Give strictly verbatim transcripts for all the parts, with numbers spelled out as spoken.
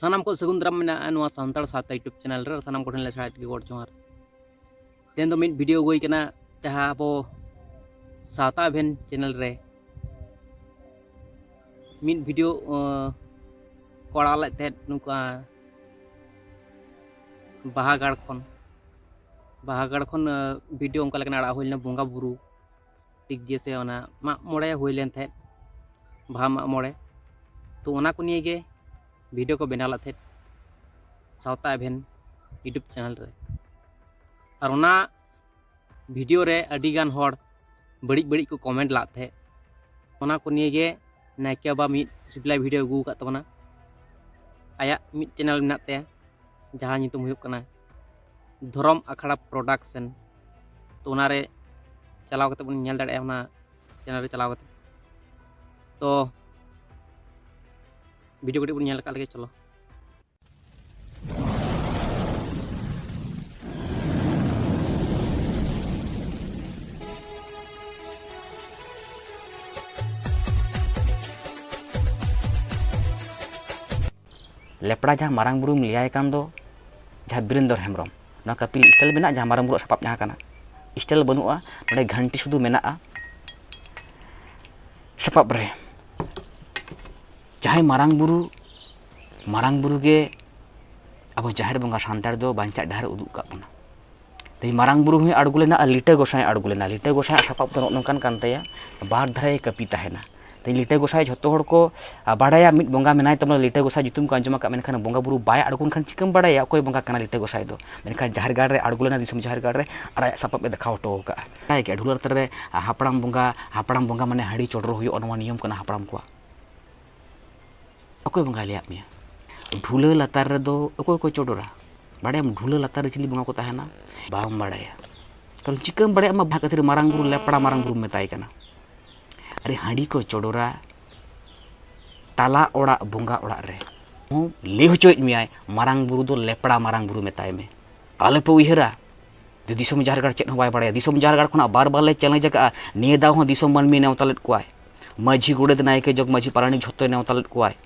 ᱥᱟᱱᱟᱢ ᱠᱚ ᱥᱟᱹᱜᱩᱱ ᱫᱟᱨᱟᱢ ᱢᱮᱱᱟᱜᱼᱟ ᱱᱚᱣᱟ ᱥᱟᱱᱛᱟᱲ ᱥᱟᱶᱛᱟ YouTube ᱪᱮᱱᱮᱞ ᱨᱮ᱾ ᱥᱟᱱᱟᱢ ᱠᱚᱴᱷᱮᱱ ᱞᱮ ᱥᱟᱭ ᱜᱮ ᱜᱚᱰ ᱡᱚᱦᱟᱨ᱾ ᱛᱮᱦᱮᱧ ᱫᱚ ᱢᱤᱫ ᱵᱷᱤᱰᱤᱭᱳ ᱟᱹᱜᱩᱭ ᱠᱟᱱᱟ, ᱡᱟᱦᱟᱸ ᱟᱵᱚ ᱥᱟᱶᱛᱟ ᱮᱵᱷᱮᱱ ᱪᱮᱱᱮᱞ ᱨᱮ ᱢᱤᱫ ᱵᱷᱤᱰᱤᱭᱳ, ᱟᱸ, ᱠᱚ ᱟᱲᱟᱜ ᱞᱮᱫ ᱛᱟᱦᱮᱸᱫ ᱱᱚᱝᱠᱟ ᱵᱟᱦᱟᱜᱟᱲ ᱠᱷᱚᱱ᱾ ᱵᱟᱦᱟᱜᱟᱲ ᱠᱷᱚᱱ, ᱟᱸ, ᱵᱷᱤᱰᱤᱭᱳ ᱚᱱᱠᱟ ᱞᱮᱠᱟᱱᱟᱜ ᱟᱲᱟᱜ ᱦᱩᱭ ᱞᱮᱱᱟ, ᱵᱚᱸᱜᱟ ᱵᱩᱨᱩ ᱫᱤᱠ ᱫᱤᱭᱮ ᱥᱮ ᱚᱱᱟ ᱢᱟᱜ ᱢᱚᱬᱮ ᱦᱩᱭ ᱞᱮᱱ ᱛᱟᱦᱮᱸᱫ, ᱵᱟᱦᱟ ᱢᱟᱜ ᱢᱚᱬᱮ᱾ ᱛᱚ ᱚᱱᱟ ᱠᱚ ᱱᱤᱭᱮ ᱜᱮ ᱵᱷᱤᱰᱤᱭᱳ ᱠᱚ ᱵᱮᱱᱟᱣ ᱞᱮᱫ ᱛᱟᱦᱮᱸᱫ ᱥᱟᱶᱛᱟ ᱮᱵᱷᱮᱱ YouTube ᱪᱮᱱᱮᱞ ᱨᱮ᱾ ᱟᱨ ᱚᱱᱟ ᱵᱷᱤᱰᱤᱭᱳ ᱨᱮ ᱟᱹᱰᱤ ᱜᱟᱱ ᱦᱚᱲ ᱵᱟᱹᱲᱤᱡ ᱵᱟᱹᱲᱤᱡ ᱠᱚ ᱠᱚᱢᱮᱱᱴ ᱞᱟᱜ ᱛᱟᱦᱮᱸᱫ᱾ ᱚᱱᱟ ᱠᱚ ᱱᱤᱭᱮ ᱜᱮ ᱱᱟᱭᱠᱮ ᱵᱟᱵᱟ ᱢᱤᱫ ᱨᱤᱯᱞᱟᱭ ᱵᱷᱤᱰᱤᱭᱳ ᱟᱹᱜᱩ ᱟᱠᱟᱫ ᱛᱟᱵᱚᱱᱟ᱾ ᱟᱭᱟᱜ ᱢᱤᱫ ᱪᱮᱱᱮᱞ ᱢᱮᱱᱟᱜ ᱛᱟᱭᱟ, ᱡᱟᱦᱟᱸ ᱧᱩᱛᱩᱢ ᱦᱩᱭᱩᱜ ᱠᱟᱱᱟ ᱫᱷᱚᱨᱚᱢ ᱟᱠᱷᱲᱟ ᱯᱨᱚᱰᱟᱠᱥᱚᱱ᱾ ᱛᱚ ᱚᱱᱟᱨᱮ ᱪᱟᱞᱟᱣ ᱠᱟᱛᱮ ᱵᱚᱱ ᱧᱮᱞ ᱫᱟᱲᱮᱭᱟᱜᱼᱟ, ᱚᱱᱟ ᱪᱮᱱᱮᱞ ᱨᱮ ᱪᱟᱞᱟᱣ ᱠᱟᱛᱮ᱾ ᱛᱚ ᱵᱷᱤᱰᱤᱭᱳ ᱠᱟᱹᱴᱤᱡ ᱵᱚᱱ ᱧᱮᱞ ᱟᱠᱟᱫ ᱞᱮᱜᱮ, ᱪᱚᱞᱚ᱾ ᱞᱮᱯᱲᱟ ᱡᱟᱦᱟᱸ ᱢᱟᱨᱟᱝ ᱵᱩᱨᱩᱢ ᱞᱟᱹᱭᱟᱭ ᱠᱟᱱ ᱫᱚ, ᱡᱟᱦᱟᱸ ᱵᱤᱨᱮᱱᱫᱚᱨ ᱦᱮᱢᱵᱨᱚᱢ, ᱱᱚᱣᱟ ᱠᱟᱹᱯᱤᱞ ᱥᱴᱟᱭᱤᱞ ᱢᱮᱱᱟᱜᱼᱟ, ᱡᱟᱦᱟᱸ ᱢᱟᱨᱟᱝ ᱵᱩᱨᱩᱣᱟᱜ ᱥᱟᱯᱟᱵ ᱡᱟᱦᱟᱸ ᱠᱟᱱᱟ, ᱥᱴᱟᱭᱤᱞ ᱵᱟᱹᱱᱩᱜᱼᱟ, ᱱᱚᱰᱮ ᱜᱷᱟᱱᱴᱤ ᱥᱩᱫᱷᱩ ᱢᱮᱱᱟᱜᱼᱟ ᱥᱟᱯᱟᱵ ᱨᱮ᱾ ᱡᱟᱦᱟᱸᱭ ᱢᱟᱨᱟᱝ ᱵᱩᱨᱩ, ᱢᱟᱨᱟᱝ ᱵᱩᱨᱩ ᱜᱮ ᱟᱵᱚ ᱡᱟᱦᱮᱨ ᱵᱚᱸᱜᱟ ᱥᱟᱱᱛᱟᱲ ᱫᱚ ᱵᱟᱧᱪᱟᱜ ᱰᱟᱦᱟᱨ ᱮ ᱩᱫᱩᱜ ᱟᱠᱟᱫ ᱵᱚᱱᱟ᱾ ᱛᱮᱦᱮᱧ ᱢᱟᱨᱟᱝ ᱵᱩᱨᱩ ᱦᱚᱸᱭ ᱟᱬᱜᱚ ᱞᱮᱱᱟ ᱟᱨ ᱞᱤᱴᱟᱹ ᱜᱚᱸᱥᱟᱭ ᱟᱬᱜᱚ ᱞᱮᱱᱟ᱾ ᱞᱤᱴᱟᱹ ᱜᱚᱸᱥᱟᱭᱟᱜ ᱥᱟᱯᱟᱵ ᱫᱚ ᱱᱚᱜᱼᱚ ᱱᱚᱝᱠᱟᱱ ᱠᱟᱱ ᱛᱟᱭᱟ, ᱵᱟᱨ ᱫᱷᱟᱨᱮ ᱠᱟᱹᱯᱤ ᱛᱟᱦᱮᱱᱟ᱾ ᱛᱮᱦᱮᱧ ᱞᱤᱴᱟᱹ ᱜᱚᱸᱥᱟᱭ ᱡᱷᱚᱛᱚ ᱦᱚᱲ ᱠᱚ, ᱟ, ᱵᱟᱲᱟᱭᱟ, ᱢᱤᱫ ᱵᱚᱸᱜᱟ ᱢᱮᱱᱟᱭ ᱛᱟᱵᱚᱱᱟ, ᱞᱤᱴᱟᱹ ᱜᱚᱸᱥᱟᱭ ᱧᱩᱛᱩᱢ ᱠᱚ ᱟᱸᱡᱚᱢ ᱟᱠᱟᱫ, ᱢᱮᱱᱠᱷᱟᱱ ᱵᱚᱸᱜᱟ ᱵᱩᱨᱩ ᱵᱟᱭ ᱟᱬᱜᱚᱱ ᱠᱷᱟᱱ ᱪᱤᱠᱟᱹᱢ ᱵᱟᱲᱟᱭᱟ ᱚᱠᱚᱭ ᱵᱚᱸᱜᱟ ᱠᱟᱱᱟ ᱞᱤᱴᱟᱹ ᱜᱚᱸᱥᱟᱭ ᱫᱚ? ᱢᱮᱱᱠᱷᱟᱱ ᱡᱟᱦᱮᱨ ᱜᱟᱲ ᱨᱮ ᱟᱬᱜᱚ ᱞᱮᱱᱟ, ᱫᱤᱥᱚᱢ ᱡᱟᱦᱮᱨ ᱜᱟᱲ ᱨᱮ, ᱟᱨ ᱟᱭᱟᱜ ᱥᱟᱯᱟᱵ ᱮ ᱫᱮᱠᱷᱟᱣ ᱦᱚᱴᱚ ᱟᱠᱟᱫᱼᱟ᱾ ᱵᱟᱲᱟᱭ ᱜᱮᱭᱟ, ᱰᱷᱩᱞᱟᱹ ᱞᱟᱛᱟᱨ ᱨᱮ, ᱟ, ᱦᱟᱯᱲᱟᱢ ᱵᱚᱸᱜᱟ, ᱦᱟᱯᱲᱟᱢ ᱵᱚᱸᱜᱟ ᱢᱟᱱᱮ ᱦᱟᱺᱰᱤ ᱪᱚᱰᱚᱨ ᱦᱩᱭᱩᱜᱼᱟ, ᱱᱚᱣᱟ ᱱᱤᱭᱚᱢ ᱠᱟᱱᱟ ᱦᱟᱯᱲᱟᱢ ᱠᱚᱣᱟᱜ᱾ ᱚᱠᱚᱭ ᱵᱚᱸᱜᱟᱭ ᱞᱟᱹᱭᱟᱫ ᱢᱮᱭᱟ? ᱰᱷᱩᱞᱟᱹ ᱞᱟᱛᱟᱨ ᱨᱮᱫᱚ ᱚᱠᱚᱭ ᱠᱚ ᱪᱚᱰᱚᱨᱟ? ᱵᱟᱲᱟᱭᱟᱢ ᱰᱷᱩᱞᱟᱹ ᱞᱟᱛᱟᱨ ᱨᱮ ᱪᱤᱞᱤ ᱵᱚᱸᱜᱟ ᱠᱚ ᱛᱟᱦᱮᱱᱟ? ᱵᱟᱢ ᱵᱟᱲᱟᱭᱟ᱾ ᱠᱟᱨᱚᱱ ᱪᱤᱠᱟᱹᱢ ᱵᱟᱲᱟᱭᱟ? ᱟᱢ ᱢᱟ ᱵᱷᱟᱜᱽ ᱠᱷᱟᱹᱛᱤᱨ ᱢᱟᱨᱟᱝ ᱵᱩᱨᱩ ᱞᱮᱯᱲᱟ ᱢᱟᱨᱟᱝ ᱵᱩᱨᱩᱢ ᱢᱮᱛᱟᱭ ᱠᱟᱱᱟ᱾ ᱟᱨᱮ ᱦᱟᱺᱰᱤ ᱠᱚ ᱪᱚᱰᱚᱨᱟ ᱛᱟᱞᱟ ᱚᱲᱟᱜ ᱵᱚᱸᱜᱟ ᱚᱲᱟᱜ ᱨᱮ᱾ ᱦᱚᱸ ᱞᱟᱹᱭ ᱦᱚᱪᱚᱭᱮᱫ ᱢᱮᱭᱟᱭ, ᱢᱟᱨᱟᱝ ᱵᱩᱨᱩ ᱫᱚ ᱞᱮᱯᱲᱟ ᱢᱟᱨᱟᱝ ᱵᱩᱨᱩ ᱢᱮᱛᱟᱭ ᱢᱮ᱾ ᱟᱞᱚᱯᱮ ᱩᱭᱦᱟᱹᱨᱟ, ᱡᱮ ᱫᱤᱥᱚᱢ ᱡᱟᱦᱮᱨ ᱜᱟᱲ ᱪᱮᱫ ᱦᱚᱸ ᱵᱟᱭ ᱵᱟᱲᱟᱭᱟ᱾ ᱫᱤᱥᱚᱢ ᱡᱟᱦᱮᱨ ᱜᱟᱲ ᱠᱷᱚᱱᱟᱜ ᱵᱟᱨ ᱵᱟᱨ ᱞᱮ ᱪᱮᱞᱮᱧᱡᱽ ᱟᱠᱟᱫᱼᱟ, ᱱᱤᱭᱟᱹ ᱫᱟᱣ ᱦᱚᱸ ᱫᱤᱥᱚᱢ ᱢᱟᱹᱱᱢᱤ ᱱᱮᱣᱛᱟ ᱞᱮᱫ ᱠᱚᱣᱟᱭ᱾ ᱢᱟᱹᱡᱷᱤ, ᱜᱚᱰᱮᱛ, ᱱᱟᱭᱠᱮ, ᱡᱚᱜᱽ ᱢᱟᱹᱡᱷᱤ, ᱯᱟᱨᱟᱱᱤᱠ ᱡᱷᱚᱛᱚᱭ ᱱᱮᱣᱛᱟ ᱞᱮᱫ ᱠᱚᱣᱟᱭ᱾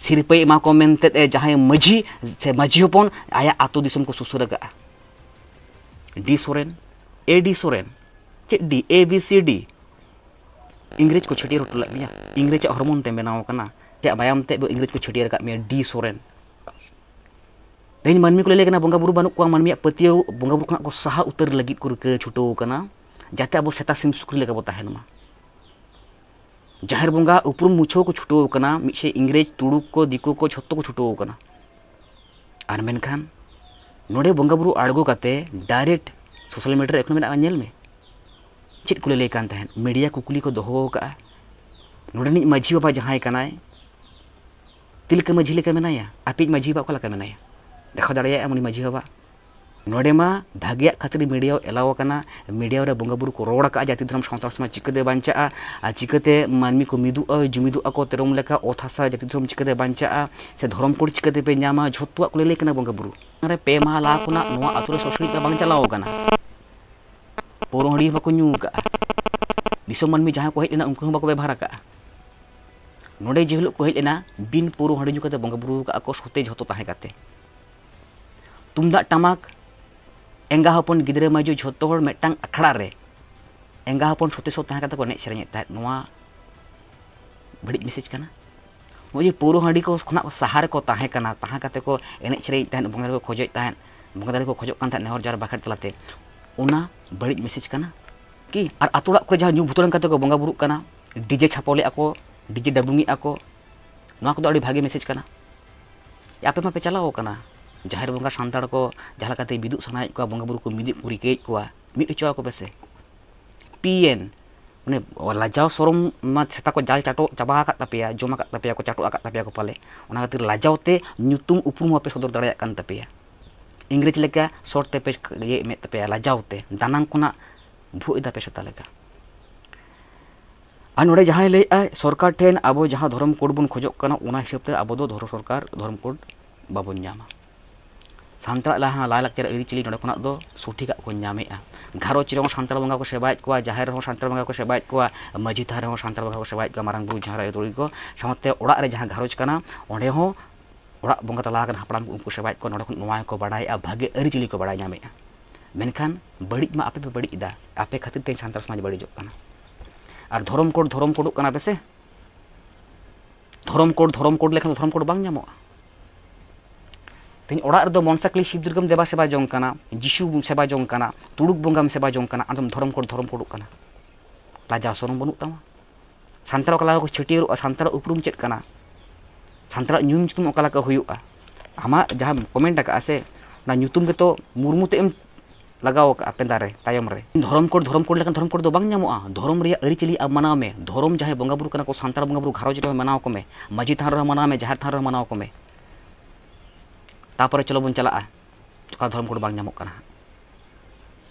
ᱥᱤᱨᱯᱟᱹᱭ ᱮᱢᱟ ᱠᱚ ᱢᱮᱱᱛᱮ ᱮ ᱡᱟᱦᱟᱸᱭ ᱢᱟᱹᱡᱷᱤ ᱥᱮ ᱢᱟᱹᱡᱷᱤ ᱦᱚᱯᱚᱱ ᱟᱭᱟᱜ ᱟᱹᱛᱩ ᱫᱤᱥᱚᱢ ᱠᱚ ᱥᱩᱥᱟᱹᱨ ᱟᱠᱟᱫᱼᱟ᱾ ᱰᱤ ᱥᱚᱨᱮᱱ, ᱮ ᱰᱤ ᱥᱚᱨᱮᱱ, ᱪᱮᱫ ᱰᱤ, ᱮ ᱵᱤ ᱥᱤ ᱰᱤ᱾ ᱤᱝᱨᱮᱡᱽ ᱠᱚ ᱪᱷᱟᱹᱴᱭᱟᱹᱨ ᱦᱚᱴᱚ ᱞᱮᱫ ᱢᱮᱭᱟ, ᱤᱝᱨᱮᱡᱽᱟᱜ ᱦᱚᱨᱢᱚᱱ ᱛᱮᱢ ᱵᱮᱱᱟᱣ ᱟᱠᱟᱱᱟ, ᱪᱮᱫ ᱢᱟᱭᱟᱢ ᱛᱮ ᱤᱝᱨᱮᱡᱽ ᱠᱚ ᱪᱷᱟᱹᱴᱭᱟᱹᱨ ᱟᱠᱟᱫ ᱢᱮᱭᱟ, ᱰᱤ ᱥᱚᱨᱮᱱ᱾ ᱛᱮᱦᱮᱧ ᱢᱟᱹᱱᱢᱤ ᱠᱚ ᱞᱟᱹᱭ ᱠᱟᱱᱟ ᱵᱚᱸᱜᱟ ᱵᱩᱨᱩ ᱵᱟᱹᱱᱩᱜ ᱠᱚᱣᱟ, ᱢᱟᱹᱱᱢᱤᱭᱟᱜ ᱯᱟᱹᱛᱭᱟᱹᱣ ᱵᱚᱸᱜᱟ ᱵᱩᱨᱩ ᱠᱷᱚᱱᱟᱜ ᱠᱚ ᱥᱟᱦᱟ ᱩᱛᱟᱹᱨ ᱞᱟᱹᱜᱤᱫ ᱠᱚ ᱨᱤᱠᱟᱹ ᱪᱷᱩᱴᱟᱹᱣ ᱟᱠᱟᱱᱟ, ᱡᱟᱛᱮ ᱟᱵᱚ ᱥᱮᱛᱟ ᱥᱤᱢ ᱥᱩᱠᱨᱤ ᱞᱮᱠᱟ ᱵᱚ ᱛᱟᱦᱮᱱ ᱢᱟ᱾ ᱡᱟᱦᱮᱨ ᱵᱚᱸᱜᱟ ᱩᱯᱨᱩᱢ ᱢᱩᱪᱷᱟᱹᱣ ᱠᱚ ᱪᱷᱩᱴᱟᱹᱣ ᱟᱠᱟᱱᱟ, ᱢᱤᱫ ᱥᱮᱫ ᱤᱝᱨᱮᱡᱽ, ᱛᱩᱲᱩᱠ ᱠᱚ, ᱫᱤᱠᱩ ᱠᱚ, ᱡᱷᱚᱛᱚ ᱠᱚ ᱪᱷᱩᱴᱟᱹᱣ ᱟᱠᱟᱱᱟ᱾ ᱟᱨ ᱢᱮᱱᱠᱷᱟᱱ ᱱᱚᱰᱮ ᱵᱚᱸᱜᱟ ᱵᱩᱨᱩ ᱟᱬᱜᱚ ᱠᱟᱛᱮ direct social media ᱨᱮ ᱮᱠᱷᱚᱱ ᱢᱮᱱᱟᱜᱼᱟ, ᱧᱮᱞ ᱢᱮ᱾ ᱪᱮᱫ ᱠᱚ ᱞᱟᱹᱭ ᱞᱟᱹᱭ ᱠᱟᱱ ᱛᱟᱦᱮᱸᱫ, ᱢᱤᱰᱤᱭᱟ ᱠᱩᱠᱞᱤ ᱠᱚ ᱫᱚᱦᱚ ᱟᱠᱟᱫᱼᱟ, ᱱᱚᱰᱮᱱᱤᱡ ᱢᱟᱹᱡᱷᱤ ᱵᱟᱵᱟ ᱡᱟᱦᱟᱸᱭ ᱠᱟᱱᱟᱭ, ᱛᱤᱞᱠᱟᱹ ᱢᱟᱹᱡᱷᱤ ᱞᱮᱠᱟ ᱢᱮᱱᱟᱭᱟ, ᱟᱯᱮᱭᱤᱡ ᱢᱟᱹᱡᱷᱤ ᱵᱟᱵᱟ ᱚᱠᱟ ᱞᱮᱠᱟ ᱢᱮᱱᱟᱭᱟ? ᱫᱮᱠᱷᱟᱣ ᱫᱟᱲᱮᱭᱟᱜᱼᱟ ᱩᱱᱤ ᱢᱟᱹᱡᱷᱤ ᱵᱟᱵᱟ? ᱱᱚᱰᱮ ᱢᱟ ᱵᱷᱟᱜᱮᱭᱟᱜ ᱠᱷᱟᱹᱛᱤᱨ ᱢᱤᱰᱤᱭᱟ ᱮᱞᱟᱣ ᱟᱠᱟᱱᱟ, ᱢᱤᱰᱤᱭᱟ ᱨᱮ ᱵᱚᱸᱜᱟ ᱵᱩᱨᱩ ᱠᱚ ᱨᱚᱲ ᱟᱠᱟᱫᱼᱟ, ᱡᱟᱹᱛᱤ ᱫᱷᱚᱨᱚᱢ ᱥᱟᱶᱛᱟ ᱥᱚᱢᱟᱡᱽ ᱪᱤᱠᱟᱹᱛᱮ ᱵᱟᱧᱪᱟᱜᱼᱟ, ᱟᱨ ᱪᱤᱠᱟᱹᱛᱮ ᱢᱟᱹᱱᱢᱤ ᱠᱚ ᱢᱤᱫᱚᱜᱼᱟ, ᱡᱩᱢᱤᱫᱚᱜᱼᱟ ᱠᱚ, ᱛᱮᱨᱚᱢ ᱞᱮᱠᱟ ᱚᱛ ᱦᱟᱥᱟ ᱡᱟᱹᱛᱤ ᱫᱷᱚᱨᱚᱢ ᱪᱤᱠᱟᱹᱛᱮ ᱵᱟᱧᱪᱟᱜᱼᱟ, ᱥᱮ ᱫᱷᱚᱨᱚᱢ ᱠᱳᱰ ᱪᱤᱠᱟᱹᱛᱮ ᱯᱮ ᱧᱟᱢᱟ, ᱡᱷᱚᱛᱚᱣᱟᱜ ᱠᱚ ᱞᱟᱹᱭ ᱠᱟᱱᱟ ᱵᱚᱸᱜᱟ ᱵᱩᱨᱩ᱾ ᱚᱱᱟ ᱨᱮ ᱯᱮ ᱢᱟᱦᱟ ᱞᱟᱦᱟ ᱠᱷᱚᱱᱟᱜ ᱱᱚᱣᱟ ᱟᱹᱛᱩ ᱨᱮ ᱥᱚᱥᱲᱤᱡ ᱫᱚ ᱵᱟᱝ ᱪᱟᱞᱟᱣ ᱟᱠᱟᱱᱟ, ᱯᱟᱹᱣᱨᱟᱹ ᱦᱟᱺᱰᱤ ᱦᱚᱸ ᱵᱟᱠᱚ ᱧᱩ ᱟᱠᱟᱫᱼᱟ, ᱫᱤᱥᱚᱢ ᱢᱟᱹᱱᱢᱤ ᱡᱟᱦᱟᱸ ᱠᱚ ᱦᱮᱡ ᱞᱮᱱᱟ ᱩᱱᱠᱩ ᱦᱚᱸ ᱵᱟᱠᱚ ᱵᱮᱵᱷᱟᱨ ᱟᱠᱟᱫᱼᱟ᱾ ᱱᱚᱰᱮ ᱡᱮ ᱦᱤᱞᱳᱜ ᱠᱚ ᱦᱮᱡ ᱞᱮᱱᱟ, ᱵᱤᱱ ᱯᱟᱹᱣᱨᱟᱹ ᱦᱟᱺᱰᱤ ᱧᱩ ᱠᱟᱛᱮ ᱵᱚᱸᱜᱟ ᱵᱩᱨᱩ ᱟᱠᱟᱫᱼᱟ ᱠᱚ, ᱥᱚᱛᱮᱡ ᱡᱷᱚᱛᱚ ᱛᱟᱦᱮᱸ ᱠᱟᱛᱮ᱾ ᱛᱩᱢᱫᱟᱜ ᱴᱟᱢᱟᱠ, ᱮᱸᱜᱟ ᱦᱚᱯᱚᱱ, ᱜᱤᱫᱽᱨᱟᱹ ᱢᱟᱹᱭᱡᱩ ᱡᱷᱚᱛᱚ ᱦᱚᱲ ᱢᱤᱫᱴᱟᱝ ᱟᱠᱷᱲᱟ ᱨᱮ ᱮᱸᱜᱟ ᱦᱚᱯᱚᱱ ᱥᱚᱛᱮᱡ ᱥᱚᱛ ᱛᱟᱦᱮᱸ ᱠᱟᱛᱮ ᱠᱚ ᱮᱱᱮᱡ ᱥᱮᱨᱮᱧᱮᱫ ᱛᱟᱦᱮᱸᱫ᱾ ᱱᱚᱣᱟ ᱵᱟᱹᱲᱤᱡ ᱢᱮᱥᱮᱡᱽ ᱠᱟᱱᱟ᱾ ᱱᱚᱜᱼᱚᱭ ᱡᱮ ᱯᱟᱹᱣᱨᱟᱹ ᱦᱟᱺᱰᱤ ᱠᱚ ᱠᱷᱚᱱᱟᱜ ᱥᱟᱦᱟ ᱨᱮᱠᱚ ᱛᱟᱦᱮᱸ ᱠᱟᱱᱟ, ᱛᱟᱦᱮᱸ ᱠᱟᱛᱮ ᱠᱚ ᱮᱱᱮᱡ ᱥᱮᱨᱮᱧᱮᱫ ᱛᱟᱦᱮᱸᱫ, ᱵᱚᱸᱜᱟ ᱫᱟᱲᱮ ᱠᱚ ᱠᱷᱚᱡᱚᱜ ᱛᱟᱦᱮᱸᱫ, ᱵᱚᱸᱜᱟ ᱫᱟᱲᱮ ᱠᱚ ᱠᱷᱚᱡᱚᱜ ᱠᱟᱱ ᱛᱟᱦᱮᱸᱫ ᱱᱮᱦᱚᱨ ᱡᱚᱦᱟᱨ ᱵᱟᱠᱷᱮᱲ ᱛᱟᱞᱟᱛᱮ, ᱚᱱᱟ ᱵᱟᱹᱲᱤᱡ ᱢᱮᱥᱮᱡᱽ ᱠᱟᱱᱟ ᱠᱤ? ᱟᱨ ᱟᱛᱳ ᱚᱲᱟᱜ ᱠᱚᱨᱮ ᱡᱟᱦᱟᱸ ᱧᱩ ᱵᱷᱩᱛᱲᱟᱹᱝ ᱠᱟᱛᱮ ᱠᱚ ᱵᱚᱸᱜᱟ ᱵᱩᱨᱩᱜ ᱠᱟᱱᱟ, ᱰᱤᱡᱮ ᱪᱷᱟᱯᱚᱞᱮᱫᱼᱟ ᱠᱚ, ᱰᱤᱡᱮ ᱰᱟᱵᱩᱝᱮᱫᱼᱟ ᱠᱚ, ᱱᱚᱣᱟ ᱠᱚᱫᱚ ᱟᱹᱰᱤ ᱵᱷᱟᱜᱮ ᱢᱮᱥᱮᱡᱽ ᱠᱟᱱᱟ᱾ ᱟᱯᱮ ᱢᱟᱯᱮ ᱪᱟᱞᱟᱣ ᱠᱟᱱᱟ, ᱡᱟᱦᱮᱨ ᱵᱚᱸᱜᱟ ᱥᱟᱱᱛᱟᱲ ᱠᱚ ᱡᱟᱦᱟᱸ ᱞᱮᱠᱟᱛᱮ ᱢᱤᱫᱚᱜ ᱥᱟᱱᱟᱭᱮᱫ ᱠᱚᱣᱟ, ᱵᱚᱸᱜᱟ ᱵᱩᱨᱩ ᱠᱚ ᱢᱤᱫᱚᱜ ᱠᱚ ᱨᱤᱠᱟᱹᱭᱮᱫ ᱠᱚᱣᱟ, ᱢᱤᱫ ᱦᱚᱪᱚ ᱟᱠᱚ ᱯᱮ ᱥᱮ᱾ ᱯᱤ ᱮᱱ, ᱢᱟᱱᱮ, ᱞᱟᱡᱟᱣ ᱥᱚᱨᱚᱢ ᱢᱟ ᱥᱮᱛᱟ ᱠᱚ ᱡᱟᱞ ᱪᱟᱴᱚ ᱪᱟᱵᱟ ᱟᱠᱟᱫ ᱛᱟᱯᱮᱭᱟ, ᱡᱚᱢ ᱟᱠᱟᱫ ᱛᱟᱯᱮᱭᱟ ᱠᱚ, ᱪᱟᱴᱚ ᱟᱠᱟᱫ ᱛᱟᱯᱮᱭᱟ ᱠᱚ ᱯᱟᱞᱮ᱾ ᱚᱱᱟ ᱠᱷᱟᱹᱛᱤᱨ ᱞᱟᱡᱟᱣ ᱛᱮ ᱧᱩᱛᱩᱢ ᱩᱯᱨᱩᱢ ᱵᱟᱯᱮ ᱥᱚᱫᱚᱨ ᱫᱟᱲᱮᱭᱟᱜ ᱠᱟᱱ ᱛᱟᱯᱮᱭᱟ᱾ ᱤᱝᱨᱮᱡᱽ ᱞᱮᱠᱟ ᱥᱚᱨ ᱛᱮᱯᱮ ᱤᱭᱟᱹ ᱮᱢᱮᱫ ᱛᱟᱯᱮᱭᱟ, ᱞᱟᱡᱟᱣ ᱛᱮ ᱫᱟᱱᱟᱝ ᱠᱷᱚᱱᱟᱜ ᱵᱷᱩᱜ ᱮᱫᱟ ᱯᱮ ᱥᱮᱛᱟ ᱞᱮᱠᱟ᱾ ᱟᱨ ᱱᱚᱰᱮ ᱡᱟᱦᱟᱸᱭ ᱞᱟᱹᱭᱮᱫᱼᱟᱭ ᱥᱚᱨᱠᱟᱨ ᱴᱷᱮᱱ ᱟᱵᱚ ᱡᱟᱦᱟᱸ ᱫᱷᱚᱨᱚᱢ ᱠᱳᱰ ᱵᱚᱱ ᱠᱷᱚᱡᱚᱜ ᱠᱟᱱᱟ, ᱚᱱᱟ ᱦᱤᱥᱟᱹᱵ ᱛᱮ ᱟᱵᱚ ᱫᱚ ᱫᱷᱚᱨᱚᱢ ᱥᱚᱨᱠᱟᱨ ᱫᱷᱚᱨᱚᱢ ᱠᱳᱰ ᱵᱟᱵᱚᱱ ᱧᱟᱢᱟ᱾ ᱥᱟᱱᱛᱟᱲᱟᱜ ᱞᱟᱦᱟ ᱞᱟᱭᱼᱞᱟᱠᱪᱟᱨ ᱟᱹᱨᱤᱪᱟᱹᱞᱤ ᱱᱚᱰᱮ ᱠᱷᱚᱱᱟᱜ ᱫᱚ ᱥᱚᱴᱷᱤᱠᱟᱜ ᱠᱚ ᱧᱟᱢᱮᱫᱼᱟ᱾ ᱜᱷᱟᱨᱚᱸᱡᱽ ᱨᱮᱦᱚᱸ ᱥᱟᱱᱛᱟᱲ ᱵᱚᱸᱜᱟ ᱠᱚ ᱥᱮᱵᱟᱭᱮᱫ ᱠᱚᱣᱟ, ᱡᱟᱦᱮᱨ ᱨᱮᱦᱚᱸ ᱥᱟᱱᱛᱟᱲ ᱵᱚᱸᱜᱟ ᱠᱚ ᱥᱮᱵᱟᱭᱮᱫ ᱠᱚᱣᱟ, ᱢᱟᱹᱡᱷᱤ ᱛᱷᱟᱱ ᱨᱮᱦᱚᱸ ᱥᱟᱱᱛᱟᱲ ᱵᱚᱸᱜᱟ ᱠᱚ ᱥᱮᱵᱟᱭᱮᱫ ᱠᱚᱣᱟ, ᱢᱟᱨᱟᱝ ᱵᱩᱨᱩ, ᱡᱟᱦᱮᱨ ᱟᱭᱳ, ᱛᱩᱲᱤ ᱠᱚ, ᱥᱟᱶᱛᱮ ᱚᱲᱟᱜ ᱨᱮ ᱡᱟᱦᱟᱸ ᱜᱷᱟᱨᱚᱸᱡᱽ ᱠᱟᱱᱟ, ᱚᱸᱰᱮ ᱦᱚᱸ ᱚᱲᱟᱜ ᱵᱚᱸᱜᱟ ᱛᱟᱞᱟ ᱟᱠᱟᱱ ᱦᱟᱯᱲᱟᱢ ᱠᱚ ᱩᱱᱠᱩ ᱥᱮᱵᱟᱭᱮᱫ ᱠᱚᱣᱟ᱾ ᱱᱚᱰᱮ ᱠᱷᱚᱱ ᱱᱚᱣᱟ ᱜᱮᱠᱚ ᱵᱟᱲᱟᱭᱮᱫᱼᱟ, ᱵᱷᱟᱜᱮ ᱟᱹᱨᱤᱪᱟᱹᱞᱤ ᱠᱚ ᱵᱟᱲᱟᱭ ᱧᱟᱢᱮᱫᱼᱟ᱾ ᱢᱮᱱᱠᱷᱟᱱ ᱵᱟᱹᱲᱤᱡ ᱢᱟ ᱟᱯᱮ ᱯᱮ ᱵᱟᱹᱲᱤᱡ ᱮᱫᱟ, ᱟᱯᱮ ᱠᱷᱟᱹᱛᱤᱨ ᱛᱮ ᱥᱟᱱᱛᱟᱲ ᱥᱚᱢᱟᱡᱽ ᱵᱟᱹᱲᱤᱡᱚᱜ ᱠᱟᱱᱟ᱾ ᱟᱨ ᱫᱷᱚᱨᱚᱢ ᱠᱳᱰ, ᱫᱷᱚᱨᱚᱢ ᱠᱳᱰᱚᱜ ᱠᱟᱱᱟ ᱯᱮ ᱥᱮ? ᱫᱷᱚᱨᱚᱢ ᱠᱳᱰ, ᱫᱷᱚᱨᱚᱢ ᱠᱳᱰ ᱞᱮᱠᱷᱟᱱ ᱫᱚ ᱫᱷᱚᱨᱚᱢ ᱠᱳᱰ ᱵᱟᱝ ᱧᱟᱢᱚᱜᱼᱟ᱾ ᱛᱮᱦᱮᱧ ᱚᱲᱟᱜ ᱨᱮᱫᱚ ᱢᱚᱱᱥᱟ ᱠᱟᱹᱞᱤ ᱥᱤᱵ ᱫᱩᱨᱜᱟᱢ ᱫᱮᱵᱟ ᱥᱮᱵᱟ ᱡᱚᱝ ᱠᱟᱱᱟ, ᱡᱤᱥᱩᱢ ᱥᱮᱵᱟ ᱡᱚᱝ ᱠᱟᱱᱟ, ᱛᱩᱲᱩᱠ ᱵᱚᱸᱜᱟᱢ ᱥᱮᱵᱟ ᱡᱚᱝ ᱠᱟᱱᱟ, ᱟᱫᱚᱢ ᱫᱷᱚᱨᱚᱢ ᱠᱳᱰ, ᱫᱷᱚᱨᱚᱢ ᱠᱳᱰᱚᱜ ᱠᱟᱱᱟ᱾ ᱞᱟᱡᱟᱣ ᱥᱚᱨᱚᱢ ᱵᱟᱹᱱᱩᱜ ᱛᱟᱢᱟ? ᱥᱟᱱᱛᱟᱲ ᱚᱠᱟ ᱞᱮᱠᱟ ᱠᱚ ᱪᱷᱟᱹᱴᱭᱟᱹᱨᱚᱜᱼᱟ, ᱥᱟᱱᱛᱟᱲᱟᱜ ᱩᱯᱨᱩᱢ ᱪᱮᱫ ᱠᱟᱱᱟ, ᱥᱟᱱᱛᱟᱲᱟᱜ ᱧᱩᱢ ᱧᱩᱛᱩᱢ ᱚᱠᱟ ᱞᱮᱠᱟ ᱦᱩᱭᱩᱜᱼᱟ? ᱟᱢᱟᱜ ᱡᱟᱦᱟᱸ ᱠᱚᱢᱮᱱᱴ ᱟᱠᱟᱫᱼᱟ ᱥᱮ, ᱚᱱᱟ ᱧᱩᱛᱩᱢ ᱜᱮᱛᱚ ᱢᱩᱨᱢᱩ ᱛᱮ ᱮᱢ ᱞᱟᱜᱟᱣ ᱟᱠᱟᱫᱼᱟ ᱯᱮᱸᱫᱟ ᱨᱮ, ᱛᱟᱭᱚᱢ ᱨᱮ᱾ ᱫᱷᱚᱨᱚᱢ ᱠᱳᱰ, ᱫᱷᱚᱨᱚᱢ ᱠᱳᱰ ᱞᱮᱠᱷᱟᱱ ᱫᱷᱚᱨᱚᱢ ᱠᱳᱰ ᱫᱚ ᱵᱟᱝ ᱧᱟᱢᱚᱜᱼᱟ᱾ ᱫᱷᱚᱨᱚᱢ ᱨᱮᱭᱟᱜ ᱟᱹᱨᱤᱪᱟᱹᱞᱤ ᱟᱢ ᱢᱟᱱᱟᱣ ᱢᱮ᱾ ᱫᱷᱚᱨᱚᱢ ᱡᱟᱦᱟᱸᱭ ᱵᱚᱸᱜᱟ ᱵᱩᱨᱩ ᱠᱟᱱᱟ ᱠᱚ, ᱥᱟᱱᱛᱟᱲ ᱵᱚᱸᱜᱟ ᱵᱩᱨᱩ ᱜᱷᱟᱨᱚᱸᱡᱽ ᱨᱮᱦᱚᱸ ᱢᱟᱱᱟᱣ ᱠᱚᱢᱮ, ᱢᱟᱹᱡᱷᱤ ᱛᱷᱟᱱ ᱨᱮᱦᱚᱸ ᱢᱟᱱᱟᱣ ᱢᱮ, ᱡᱟᱦᱮᱨ ᱛᱷᱟᱱ ᱨᱮᱦᱚᱸ ᱢᱟᱱᱟᱣ ᱠᱚᱢᱮ᱾ ᱛᱟᱯᱚᱨᱮ ᱪᱚᱞᱚ ᱵᱚᱱ ᱪᱟᱞᱟᱜᱼᱟ, ᱚᱠᱟ ᱫᱷᱚᱨᱚᱢ ᱠᱳᱰ ᱵᱟᱝ ᱧᱟᱢᱚᱜ ᱠᱟᱱᱟ ᱦᱟᱸᱜ᱾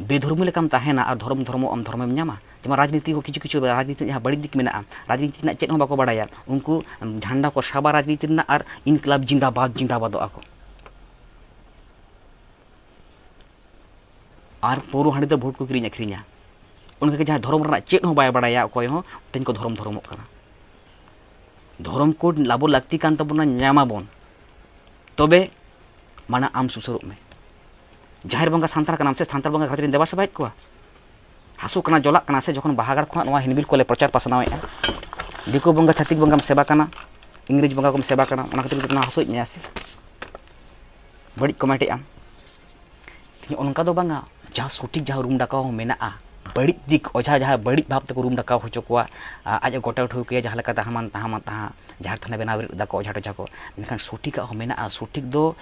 ᱵᱮᱫᱷᱚᱨᱢᱤ ᱞᱮᱠᱟᱢ ᱛᱟᱦᱮᱱᱟ ᱟᱨ ᱫᱷᱚᱨᱚᱢ ᱫᱷᱚᱨᱢᱚ ᱟᱢ ᱫᱷᱚᱨᱚᱢᱮᱢ ᱧᱟᱢᱟ᱾ ᱡᱮᱢᱚᱱ ᱨᱟᱡᱽᱱᱤᱛᱤ ᱦᱚᱸ ᱠᱤᱪᱷᱩ ᱠᱤᱪᱷᱩ ᱨᱟᱡᱽᱱᱤᱛᱤ ᱨᱮᱱᱟᱜ ᱡᱟᱦᱟᱸ ᱵᱟᱹᱲᱤᱡ ᱫᱤᱠ ᱢᱮᱱᱟᱜᱼᱟ, ᱨᱟᱡᱽᱱᱤᱛᱤ ᱨᱮᱱᱟᱜ ᱪᱮᱫ ᱦᱚᱸ ᱵᱟᱠᱚ ᱵᱟᱲᱟᱭᱟ᱾ ᱩᱱᱠᱩ ᱡᱷᱟᱱᱰᱟ ᱠᱚ ᱥᱟᱵᱟ ᱨᱟᱡᱽᱱᱤᱛᱤ ᱨᱮᱱᱟᱜ ᱟᱨ ᱤᱱᱠᱤᱞᱟᱵ ᱡᱤᱱᱫᱟᱵᱟᱫ ᱡᱤᱱᱫᱟᱵᱟᱫᱚᱜᱼᱟ ᱠᱚ᱾ ᱟᱨ ᱯᱟᱹᱣᱨᱟᱹ ᱦᱟᱺᱰᱤ ᱛᱮ ᱵᱷᱳᱴ ᱠᱚ ᱠᱤᱨᱤᱧ ᱟᱹᱠᱷᱨᱤᱧᱟ᱾ ᱚᱱᱠᱟᱜᱮ ᱡᱟᱦᱟᱸᱭ ᱫᱷᱚᱨᱚᱢ ᱨᱮᱱᱟᱜ ᱪᱮᱫ ᱦᱚᱸ ᱵᱟᱭ ᱵᱟᱲᱟᱭᱟ ᱚᱠᱚᱭ ᱦᱚᱸ, ᱛᱮᱦᱮᱧ ᱠᱚ ᱫᱷᱚᱨᱚᱢ ᱫᱷᱚᱨᱚᱢᱚᱜ ᱠᱟᱱᱟ᱾ ᱫᱷᱚᱨᱚᱢ ᱠᱳᱰ ᱟᱵᱚ ᱞᱟᱹᱠᱛᱤ ᱠᱟᱱ ᱛᱟᱵᱚᱱᱟ, ᱧᱟᱢᱟᱵᱚᱱ, ᱛᱚᱵᱮ ᱢᱟᱱᱮ ᱟᱢ ᱥᱩᱥᱟᱹᱨᱚᱜ ᱢᱮ᱾ ᱡᱟᱦᱮᱨ ᱵᱚᱸᱜᱟ ᱥᱟᱱᱛᱟᱲ ᱠᱟᱱᱟᱢ ᱥᱮ, ᱥᱟᱱᱛᱟᱲ ᱵᱚᱸᱜᱟ ᱜᱷᱟᱨᱚᱸᱡᱽ ᱨᱮᱱ ᱫᱮᱵᱟ ᱥᱮᱵᱟᱭᱮᱫ ᱠᱚᱣᱟ? ᱦᱟᱹᱥᱩ ᱠᱟᱱᱟ, ᱡᱚᱞᱟᱜ ᱠᱟᱱᱟ ᱥᱮ, ᱡᱚᱠᱷᱚᱱ ᱵᱟᱦᱟ ᱜᱟᱲ ᱠᱷᱚᱱᱟᱜ ᱱᱚᱣᱟ ᱦᱤᱱᱵᱤᱞ ᱠᱚᱞᱮ ᱯᱨᱚᱪᱟᱨ ᱯᱟᱥᱱᱟᱣᱮᱫᱼᱟ, ᱫᱤᱠᱩ ᱵᱚᱸᱜᱟ ᱪᱷᱟᱹᱛᱤᱠ ᱵᱚᱸᱜᱟᱢ ᱥᱮᱵᱟ ᱠᱟᱱᱟ, ᱤᱝᱨᱮᱡᱽ ᱵᱚᱸᱜᱟ ᱠᱚᱢ ᱥᱮᱵᱟ ᱠᱟᱱᱟ, ᱚᱱᱟ ᱠᱷᱟᱹᱛᱤᱨ ᱛᱮ ᱱᱚᱣᱟ ᱦᱟᱹᱥᱩᱭᱮᱫ ᱢᱮᱭᱟ ᱥᱮ? ᱵᱟᱹᱲᱤᱡ ᱠᱚᱢᱮᱱᱴ ᱮᱫ ᱟᱢ᱾ ᱚᱱᱠᱟ ᱫᱚ ᱵᱟᱝᱟ, ᱡᱟᱦᱟᱸ ᱥᱚᱴᱷᱤᱠ ᱡᱟᱦᱟᱸ ᱨᱩᱢ ᱰᱟᱠᱟᱣ ᱢᱮᱱᱟᱜᱼᱟ, ᱵᱟᱹᱲᱤᱡ ᱫᱤᱠ ᱚᱡᱷᱟ ᱡᱟᱦᱟᱸ ᱵᱟᱹᱲᱤᱡ ᱵᱷᱟᱵᱽ ᱛᱮᱠᱚ ᱨᱩᱢ ᱰᱟᱠᱟᱣ ᱦᱚᱪᱚ ᱠᱚᱣᱟ, ᱟ-, ᱟᱡ ᱮ ᱜᱚᱴᱟ ᱴᱷᱟᱹᱣᱠᱟᱹᱭᱟ ᱡᱟᱦᱟᱸ ᱞᱮᱠᱟ ᱛᱟᱦᱟᱢᱟᱱ ᱛᱟᱦᱟᱢᱟᱱ ᱛᱟᱦᱟᱸ ᱡᱟᱦᱟᱸ ᱛᱷᱟᱱᱮ ᱵᱮᱱᱟᱣ ᱵᱮᱨᱮᱫ ᱫᱟᱠᱚ ᱚᱡᱷᱟ ᱴᱚᱡᱷᱟ ᱠᱚ, ᱢᱮᱱᱠᱷᱟᱱ ᱥᱚᱴᱷᱤᱠᱟᱜ ᱦᱚᱸ ᱢᱮᱱᱟᱜᱼᱟ᱾ ᱥᱚᱴᱷᱤᱠ ᱫᱚ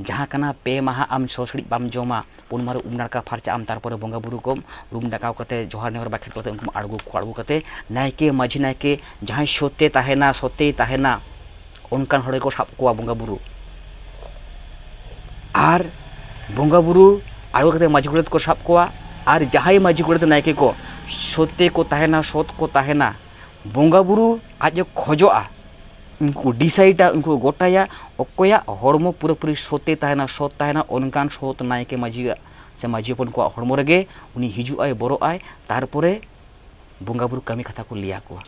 ᱡᱟᱦᱟᱸ ᱠᱟᱱᱟ ᱯᱮ ᱢᱟᱦᱟ ᱟᱢ ᱥᱚ ᱥᱤᱲᱤᱡ ᱵᱟᱢ ᱡᱚᱢᱟ, ᱯᱩᱱ ᱢᱟᱦᱟ ᱨᱮ ᱩᱢ ᱱᱟᱲᱠᱟ ᱯᱷᱟᱨᱪᱟᱜ ᱟᱢ, ᱛᱟᱨᱯᱚᱨᱮ ᱵᱚᱸᱜᱟ ᱵᱩᱨᱩ ᱠᱚᱢ ᱨᱩᱢ ᱰᱟᱠᱟᱣ ᱠᱟᱛᱮ ᱡᱚᱦᱟᱨ ᱱᱮᱦᱚᱨ ᱵᱟᱠᱷᱮᱲ ᱠᱟᱛᱮ ᱩᱱᱠᱩᱢ ᱟᱬᱜᱚ ᱠᱚᱣᱟ, ᱟᱬᱜᱚ ᱠᱟᱛᱮ ᱱᱟᱭᱠᱮ ᱢᱟᱹᱡᱷᱤ ᱱᱟᱭᱠᱮ ᱡᱟᱦᱟᱸᱭ ᱥᱚᱛᱮ ᱛᱟᱦᱮᱱᱟ, ᱥᱚᱛᱮᱭ ᱛᱟᱦᱮᱱᱟ, ᱚᱱᱠᱟᱱ ᱦᱚᱲ ᱜᱮᱠᱚ ᱥᱟᱵ ᱠᱚᱣᱟ ᱵᱚᱸᱜᱟ ᱵᱩᱨᱩ᱾ ᱟᱨ ᱵᱚᱸᱜᱟ ᱵᱩᱨᱩ ᱟᱬᱜᱚ ᱠᱟᱛᱮ ᱢᱟᱹᱡᱷᱤ ᱜᱚᱰᱮᱛ ᱠᱚ ᱥᱟᱵ ᱠᱚᱣᱟ᱾ ᱟᱨ ᱡᱟᱦᱟᱸᱭ ᱢᱟᱹᱡᱷᱤ ᱜᱚᱰᱮᱛ ᱱᱟᱭᱠᱮ ᱠᱚ ᱥᱚᱛᱮ ᱠᱚ ᱛᱟᱦᱮᱱᱟ, ᱥᱚᱛ ᱠᱚ ᱛᱟᱦᱮᱱᱟ, ᱵᱚᱸᱜᱟ ᱵᱩᱨᱩ ᱟᱡ ᱮ ᱠᱷᱚᱡᱚᱜᱼᱟ, ᱩᱱᱠᱩ ᱰᱤᱥᱟᱭᱤᱰᱟ, ᱩᱱᱠᱩ ᱠᱚ ᱜᱚᱴᱟᱭᱟ ᱚᱠᱚᱭᱟᱜ ᱦᱚᱲᱢᱚ ᱯᱩᱨᱟᱹᱯᱩᱨᱤ ᱥᱚᱛᱮ ᱛᱟᱦᱮᱱᱟ, ᱥᱚᱛ ᱛᱟᱦᱮᱱᱟ, ᱚᱱᱠᱟᱱ ᱥᱚᱛ ᱱᱟᱭᱠᱮ ᱢᱟᱹᱡᱷᱤᱭᱟᱜ ᱥᱮ ᱢᱟᱹᱡᱷᱤ ᱦᱚᱯᱚᱱ ᱠᱚᱣᱟᱜ ᱦᱚᱲᱢᱚ ᱨᱮᱜᱮ ᱩᱱᱤ ᱦᱤᱡᱩᱜ ᱟᱭ, ᱵᱚᱨᱚᱜ ᱟᱭ, ᱛᱟᱨᱯᱚᱨᱮ ᱵᱚᱸᱜᱟᱼᱵᱩᱨᱩ ᱠᱟᱹᱢᱤ ᱠᱟᱛᱷᱟ ᱠᱚ ᱞᱟᱹᱭ ᱟᱠᱚᱣᱟ᱾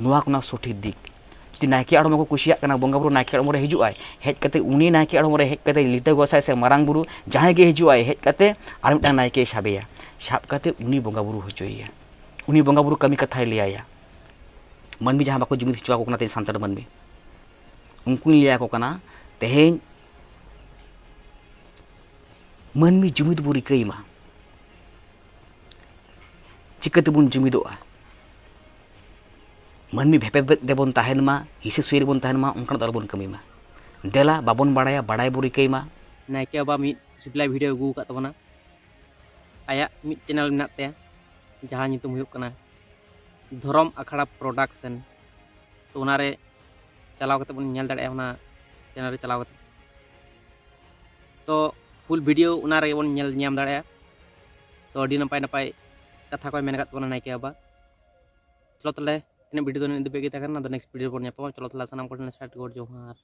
ᱱᱚᱣᱟ ᱠᱟᱱᱟ ᱥᱚᱴᱷᱤᱠ ᱫᱤᱠ᱾ ᱡᱩᱫᱤ ᱱᱟᱭᱠᱮ ᱦᱚᱲᱢᱚ ᱠᱚ ᱠᱩᱥᱤᱭᱟᱜ ᱠᱟᱱᱟ, ᱵᱚᱸᱜᱟᱼᱵᱩᱨᱩ ᱱᱟᱭᱠᱮ ᱦᱚᱲᱢᱚ ᱨᱮ ᱦᱤᱡᱩᱜ ᱟᱭ, ᱦᱮᱡ ᱠᱟᱛᱮ ᱩᱱᱤ ᱱᱟᱭᱠᱮ ᱦᱚᱲᱢᱚ ᱨᱮ ᱦᱮᱡ ᱠᱟᱛᱮ ᱞᱤᱴᱟᱹ ᱜᱚᱸᱥᱟᱭ ᱥᱮ ᱢᱟᱨᱟᱝ ᱵᱩᱨᱩ ᱡᱟᱦᱟᱸᱭ ᱜᱮ ᱦᱤᱡᱩᱜ ᱟᱭ, ᱦᱮᱡ ᱠᱟᱛᱮ ᱟᱨ ᱢᱤᱫᱴᱟᱝ ᱱᱟᱭᱠᱮᱭ ᱥᱟᱵᱮᱭᱟ, ᱥᱟᱵ ᱠᱟᱛᱮ ᱩᱱᱤ ᱵᱚᱸᱜᱟᱼᱵᱩᱨᱩ ᱦᱚᱪᱚᱭᱮᱭᱟ, ᱩᱱᱤ ᱵᱚᱸᱜᱟᱼᱵᱩᱨᱩ ᱠᱟᱹᱢᱤ ᱠᱟᱛᱷᱟᱭ ᱞᱟᱹᱭᱟᱭᱟ᱾ ᱢᱟᱹᱱᱢᱤ ᱡᱟᱦᱟᱸ ᱵᱟᱠᱚ ᱡᱩᱢᱤᱫ ᱦᱚᱪᱚ ᱟᱠᱚ ᱠᱟᱱᱟ ᱛᱮᱦᱮᱧ ᱥᱟᱱᱛᱟᱲ ᱢᱟᱹᱱᱢᱤ, ᱩᱱᱠᱩᱧ ᱞᱟᱹᱭ ᱟᱠᱚ ᱠᱟᱱᱟ, ᱛᱮᱦᱮᱧ ᱢᱟᱹᱱᱢᱤ ᱡᱩᱢᱤᱫ ᱵᱚ ᱨᱤᱠᱟᱹᱭ ᱢᱟ᱾ ᱪᱤᱠᱟᱹ ᱛᱮᱵᱚᱱ ᱡᱩᱢᱤᱫᱚᱜᱼᱟ? ᱢᱟᱹᱱᱢᱤ ᱵᱷᱮᱯᱮᱫ ᱨᱮᱵᱚᱱ ᱛᱟᱦᱮᱱ ᱢᱟ, ᱦᱤᱥᱟᱹ ᱥᱩᱭᱟᱹ ᱨᱮᱵᱚᱱ ᱛᱟᱦᱮᱱ ᱢᱟ, ᱚᱱᱠᱟᱱᱟᱜ ᱫᱚ ᱟᱞᱚᱵᱚᱱ ᱠᱟᱹᱢᱤ ᱢᱟ᱾ ᱫᱮᱞᱟ, ᱵᱟᱵᱚᱱ ᱵᱟᱲᱟᱭᱟ, ᱵᱟᱲᱟᱭ ᱵᱚ ᱨᱤᱠᱟᱹᱭ ᱢᱟ᱾ ᱱᱟᱭᱠᱮ ᱵᱟᱵᱟ ᱢᱤᱫ ᱨᱤᱯᱞᱟᱭ ᱵᱷᱤᱰᱤᱭᱳ ᱟᱹᱜᱩ ᱟᱠᱟᱫ ᱛᱟᱵᱚᱱᱟ᱾ ᱟᱭᱟᱜ ᱢᱤᱫ ᱪᱮᱱᱮᱞ ᱢᱮᱱᱟᱜ ᱛᱟᱭᱟ, ᱡᱟᱦᱟᱸ ᱧᱩᱛᱩᱢ ᱦᱩᱭᱩᱜ ᱠᱟᱱᱟ ᱫᱷᱚᱨᱚᱢ ᱟᱠᱷᱲᱟ ᱯᱨᱚᱰᱟᱠᱥᱚᱱ᱾ ᱛᱚ ᱚᱱᱟᱨᱮ ᱪᱟᱞᱟᱣ ᱠᱟᱛᱮ ᱵᱚᱱ ᱧᱮᱞ ᱫᱟᱲᱮᱭᱟᱜᱼᱟ, ᱚᱱᱟ ᱪᱮᱱᱮᱞ ᱨᱮ ᱪᱟᱞᱟᱣ ᱠᱟᱛᱮ᱾ ᱛᱚ ᱯᱷᱩᱞ ᱵᱷᱤᱰᱤᱭᱳ ᱚᱱᱟ ᱨᱮᱜᱮ ᱵᱚᱱ ᱧᱮᱞ ᱧᱟᱢ ᱫᱟᱲᱮᱭᱟᱜᱼᱟ᱾ ᱛᱚ ᱟᱹᱰᱤ ᱱᱟᱯᱟᱭ ᱱᱟᱯᱟᱭ ᱠᱟᱛᱷᱟ ᱠᱚᱭ ᱢᱮᱱ ᱟᱠᱟᱫ ᱛᱟᱵᱚᱱᱟ ᱱᱟᱭᱠᱮ ᱵᱟᱵᱟ᱾ ᱪᱚᱞᱚ ᱛᱟᱦᱞᱮ, ᱛᱮᱦᱮᱧᱟᱜ ᱵᱷᱤᱰᱤᱭᱳ ᱫᱚ ᱱᱤᱱᱟᱹᱜ ᱫᱷᱟᱹᱵᱤᱡ ᱜᱮ ᱛᱟᱦᱮᱸ ᱠᱟᱱᱟ᱾ ᱟᱫᱚ ᱱᱮᱠᱥᱴ ᱵᱷᱤᱰᱤᱭᱳ ᱨᱮᱵᱚᱱ ᱧᱟᱯᱟᱢᱟ᱾ ᱪᱚᱞᱚ ᱛᱟᱦᱞᱮ ᱥᱟᱱᱟᱢ ᱠᱚᱴᱷᱮᱱ ᱥᱴᱟᱨᱴ ᱜᱚᱰ ᱡᱚᱦᱟᱨ᱾